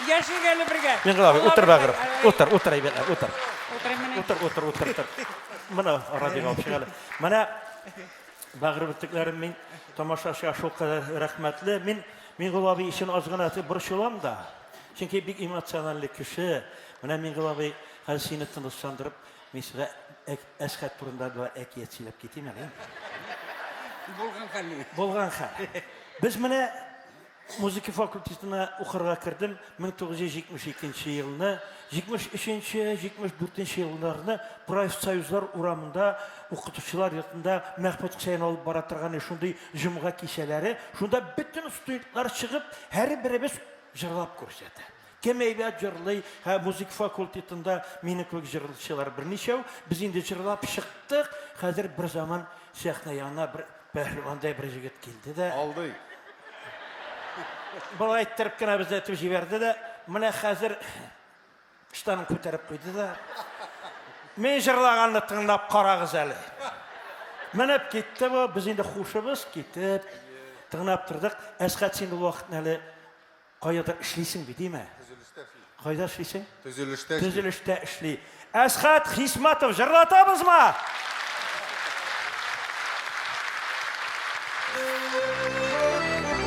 Яшик әле бергә. Миңгол абый, Алла утыр бирсә, бәгырем. әй, Утыр, утыр әйбәтләп, утыр. Утырыйм менә. Утыр, утыр, утыр, утыр. Менә радиога алып чык әле. Менә бәгырь бөртекләрем мин тамашачыга шулкадәр рәхмәтле. Мин Миңгол абый өчен аз гына борчылам да. Чөнки бик эмоциональле кеше. Менә Миңгол абый, хәзер сине тынычландырып, мин сезгә Әсхәт турында бер әкият сөйләп китим әле. Булган хәлне. Булган хәл. Без менә музыка факультетына укырга кердем 1972 елны, 73-нче, 74 елларны профсоюзлар урамында укытучылар йортында Мәхмүт Хөсәен алып бара торган шундый җомга кичәләре, шунда бөтен студентлар чыгып, һәрберебез җырлап күрсәтә. Кем әйбәт җырлый, һә музыка факультетында минем кебек җырчылар берничәү. Без инде җырлап чыктык. Хәзер бер заман сәхнә янына бер пәһлевандай бер җегет килде дә. Алдый. Болай иттереп кенә безне этеп җибәрде дә, менә хәзер штанын күтәреп куйды да, мин җырлаганны тыңлап карагыз әле. Менеп китте бу, без инде хушыбыз китеп, тыңлап тордык. Әсхәт, син ул вакытны әле каядыр эшлисең бит, димә? Төзелештә эшли. Кайда эшлисең? Төзелештә эшли. Төзелештә эшли. Әсхәт Хисматов җырлатабызмы?